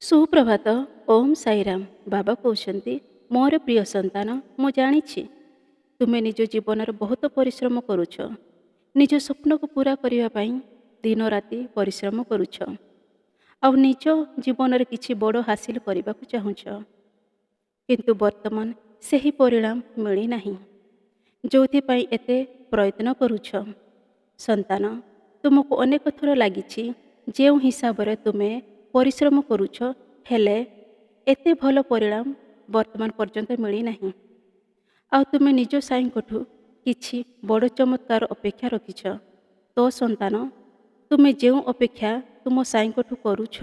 ସୁପ୍ରଭାତ, ଓମ୍ ସାଇରାମ। ବାବା କହୁଛନ୍ତି, ମୋର ପ୍ରିୟ ସନ୍ତାନ, ମୁଁ ଜାଣିଛି ତୁମେ ନିଜ ଜୀବନରେ ବହୁତ ପରିଶ୍ରମ କରୁଛ। ନିଜ ସ୍ୱପ୍ନକୁ ପୂରା କରିବା ପାଇଁ ଦିନ ରାତି ପରିଶ୍ରମ କରୁଛ ଆଉ ନିଜ ଜୀବନରେ କିଛି ବଡ଼ ହାସିଲ କରିବାକୁ ଚାହୁଁଛ। କିନ୍ତୁ ବର୍ତ୍ତମାନ ସେହି ପରିଣାମ ମିଳିନାହିଁ ଯେଉଁଥିପାଇଁ ଏତେ ପ୍ରୟତ୍ନ କରୁଛ। ସନ୍ତାନ, ତୁମକୁ ଅନେକ ଥର ଲାଗିଛି ଯେଉଁ ହିସାବରେ ତୁମେ ପରିଶ୍ରମ କରୁଛ, ହେଲେ ଏତେ ଭଲ ପରିଣାମ ବର୍ତ୍ତମାନ ପର୍ଯ୍ୟନ୍ତ ମିଳିନାହିଁ। ଆଉ ତୁମେ ନିଜ ସାଇଙ୍କଠୁ କିଛି ବଡ଼ ଚମତ୍କାର ଅପେକ୍ଷା ରଖିଛ। ତ ସନ୍ତାନ, ତୁମେ ଯେଉଁ ଅପେକ୍ଷା ତୁମ ସାଇଙ୍କଠୁ କରୁଛ,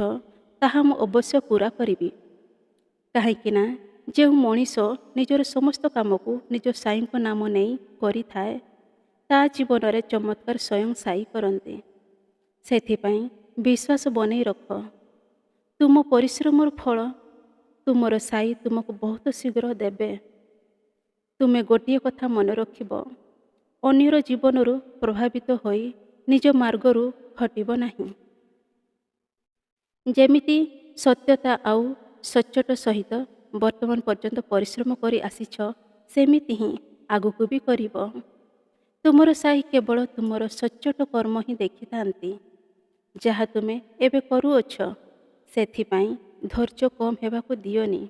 ତାହା ମୁଁ ଅବଶ୍ୟ ପୂରା କରିବି। କାହିଁକି ନା ଯେଉଁ ମଣିଷ ନିଜର ସମସ୍ତ କାମକୁ ନିଜ ସାଇଙ୍କ ନାମ ନେଇ କରିଥାଏ, ତା ଜୀବନରେ ଚମତ୍କାର ସ୍ୱୟଂ ସାଇ କରନ୍ତି। ସେଥିପାଇଁ ବିଶ୍ୱାସ ବନେଇ ରଖ, ତୁମ ପରିଶ୍ରମର ଫଳ ତୁମର ସାଇ ତୁମକୁ ବହୁତ ଶୀଘ୍ର ଦେବେ। ତୁମେ ଗୋଟିଏ କଥା ମନେ ରଖିବ, ଅନ୍ୟର ଜୀବନରୁ ପ୍ରଭାବିତ ହୋଇ ନିଜ ମାର୍ଗରୁ ହଟିବ ନାହିଁ। ଯେମିତି ସତ୍ୟତା ଆଉ ସଚ୍ଚୋଟ ସହିତ ବର୍ତ୍ତମାନ ପର୍ଯ୍ୟନ୍ତ ପରିଶ୍ରମ କରି ଆସିଛ, ସେମିତି ହିଁ ଆଗକୁ ବି କରିବ। ତୁମର ସାଇ କେବଳ ତୁମର ସଚ୍ଚୋଟ କର୍ମ ହିଁ ଦେଖିଥାନ୍ତି, ଯାହା ତୁମେ ଏବେ କରୁଅଛ। ସେଥିପାଇଁ ଧୈର୍ଯ୍ୟ କମ୍ ହେବାକୁ ଦିଅନି।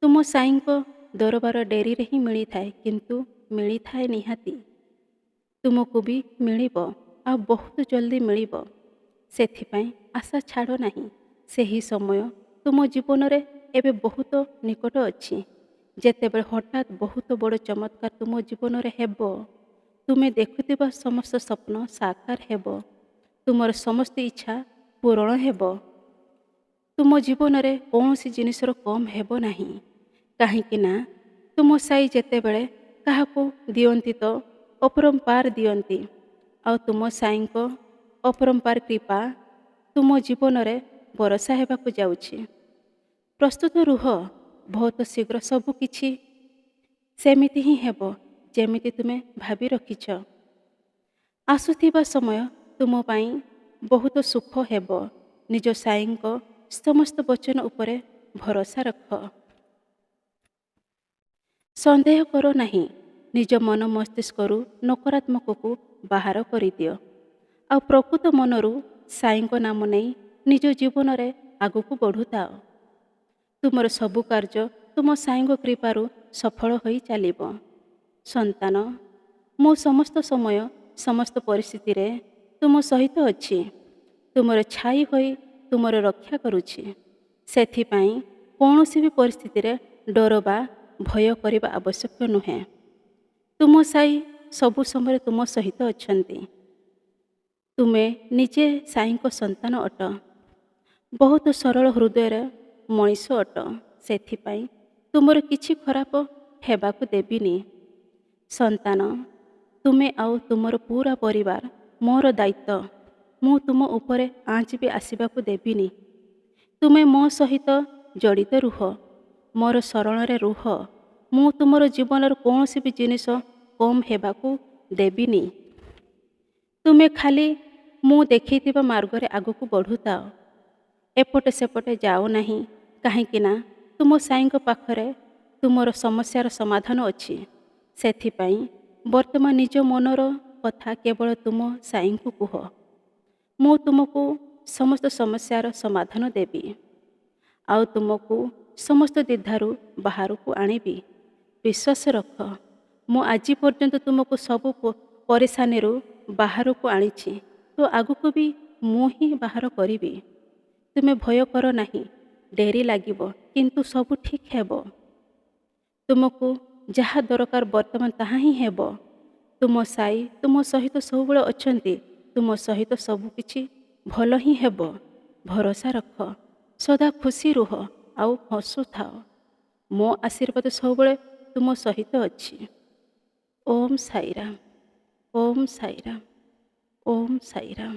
ତୁମ ସାଇଙ୍କ ଦରବାର ଡେରିରେ ହିଁ ମିଳିଥାଏ, କିନ୍ତୁ ମିଳିଥାଏ ନିହାତି। ତୁମକୁ ବି ମିଳିବ ଆଉ ବହୁତ ଜଲ୍ଦି ମିଳିବ। ସେଥିପାଇଁ ଆଶା ଛାଡ଼ ନାହିଁ। ସେହି ସମୟ ତୁମ ଜୀବନରେ ଏବେ ବହୁତ ନିକଟ ଅଛି, ଯେତେବେଳେ ହଠାତ୍ ବହୁତ ବଡ଼ ଚମତ୍କାର ତୁମ ଜୀବନରେ ହେବ। ତୁମେ ଦେଖୁଥିବା ସମସ୍ତ ସ୍ୱପ୍ନ ସାକାର ହେବ, ତୁମର ସମସ୍ତ ଇଚ୍ଛା ପୂରଣ ହେବ। ତୁମ ଜୀବନରେ କୌଣସି ଜିନିଷର କମ୍ ହେବ ନାହିଁ। କାହିଁକି ନା ତୁମ ସାଇ ଯେତେବେଳେ କାହାକୁ ଦିଅନ୍ତି ତ ଅପରମ୍ପାର ଦିଅନ୍ତି, ଆଉ ତୁମ ସାଇଙ୍କ ଅପରମ୍ପାର କୃପା ତୁମ ଜୀବନରେ ବରଷା ହେବାକୁ ଯାଉଛି। ପ୍ରସ୍ତୁତ ରୁହ, ବହୁତ ଶୀଘ୍ର ସବୁ କିଛି ସେମିତି ହିଁ ହେବ ଯେମିତି ତୁମେ ଭାବି ରଖିଛ। ଆସୁଥିବା ସମୟ ତୁମ ପାଇଁ ବହୁତ ସୁଖ ହେବ। ନିଜ ସାଇଙ୍କ ସମସ୍ତ ବଚନ ଉପରେ ଭରସା ରଖ, ସନ୍ଦେହ କର ନାହିଁ। ନିଜ ମନ ମସ୍ତିଷ୍କରୁ ନକାରାତ୍ମକକୁ ବାହାର କରିଦିଅ ଆଉ ପ୍ରକୃତ ମନରୁ ସାଇଙ୍କ ନାମ ନେଇ ନିଜ ଜୀବନରେ ଆଗକୁ ବଢ଼ୁଥାଅ। ତୁମର ସବୁ କାର୍ଯ୍ୟ ତୁମ ସାଇଙ୍କ କୃପାରୁ ସଫଳ ହୋଇ ଚାଲିବ। ସନ୍ତାନ, ମୁଁ ସମସ୍ତ ସମୟ ସମସ୍ତ ପରିସ୍ଥିତିରେ ତୁମ ସହିତ ଅଛି, ତୁମର ଛାଇ ହୋଇ ତୁମର ରକ୍ଷା କରୁଛି। ସେଥିପାଇଁ କୌଣସି ବି ପରିସ୍ଥିତିରେ ଡର ବା ଭୟ କରିବା ଆବଶ୍ୟକ ନୁହେଁ। ତୁମ ସାଇ ସବୁ ସମୟରେ ତୁମ ସହିତ ଅଛନ୍ତି। ତୁମେ ନିଜେ ସାଇଙ୍କ ସନ୍ତାନ ଅଟ, ବହୁତ ସରଳ ହୃଦୟର ମଣିଷ ଅଟ। ସେଥିପାଇଁ ତୁମର କିଛି ଖରାପ ହେବାକୁ ଦେବିନି। ସନ୍ତାନ, ତୁମେ ଆଉ ତୁମର ପୁରା ପରିବାର ମୋର ଦାୟିତ୍ୱ। ମୁଁ ତୁମ ଉପରେ ଆଞ୍ଚ ବି ଆସିବାକୁ ଦେବିନି। ତୁମେ ମୋ ସହିତ ଜଡ଼ିତ ରୁହ, ମୋର ଶରଣରେ ରୁହ। ମୁଁ ତୁମର ଜୀବନର କୌଣସି ବି ଜିନିଷ କମ୍ ହେବାକୁ ଦେବିନି। ତୁମେ ଖାଲି ମୁଁ ଦେଖେଇଥିବା ମାର୍ଗରେ ଆଗକୁ ବଢ଼ୁଥାଅ, ଏପଟେ ସେପଟେ ଯାଅ ନାହିଁ। କାହିଁକି ନା ତୁମ ସାଇଙ୍କ ପାଖରେ ତୁମର ସମସ୍ୟାର ସମାଧାନ ଅଛି। ସେଥିପାଇଁ ବର୍ତ୍ତମାନ ନିଜ ମନର କଥା କେବଳ ତୁମ ସାଇଙ୍କୁ କୁହ। ମୁଁ ତୁମକୁ ସମସ୍ତ ସମସ୍ୟାର ସମାଧାନ ଦେବି ଆଉ ତୁମକୁ ସମସ୍ତ ଦ୍ୱିଧାରୁ ବାହାରକୁ ଆଣିବି। ବିଶ୍ୱାସ ରଖ, ମୁଁ ଆଜି ପର୍ଯ୍ୟନ୍ତ ତୁମକୁ ସବୁ ପରିଶାନୀରୁ ବାହାରକୁ ଆଣିଛି ତ ଆଗକୁ ବି ମୁଁ ହିଁ ବାହାର କରିବି। ତୁମେ ଭୟ କର ନାହିଁ। ଡେରି ଲାଗିବ, କିନ୍ତୁ ସବୁ ଠିକ୍ ହେବ। ତୁମକୁ ଯାହା ଦରକାର ବର୍ତ୍ତମାନ ତାହା ହିଁ ହେବ। ତୁମ ସାଇ ତୁମ ସହିତ ସବୁବେଳେ ଅଛନ୍ତି। ତୁମ ସହିତ ସବୁକିଛି ଭଲ ହିଁ ହେବ। ଭରସା ରଖ, ସଦା ଖୁସି ରୁହ ଆଉ ହସୁଥାଅ। ମୋ ଆଶୀର୍ବାଦ ସବୁବେଳେ ତୁମ ସହିତ ଅଛି। ଓମ୍ ସାଇରାମ, ଓମ୍ ସାଇରାମ, ଓମ୍ ସାଇରାମ।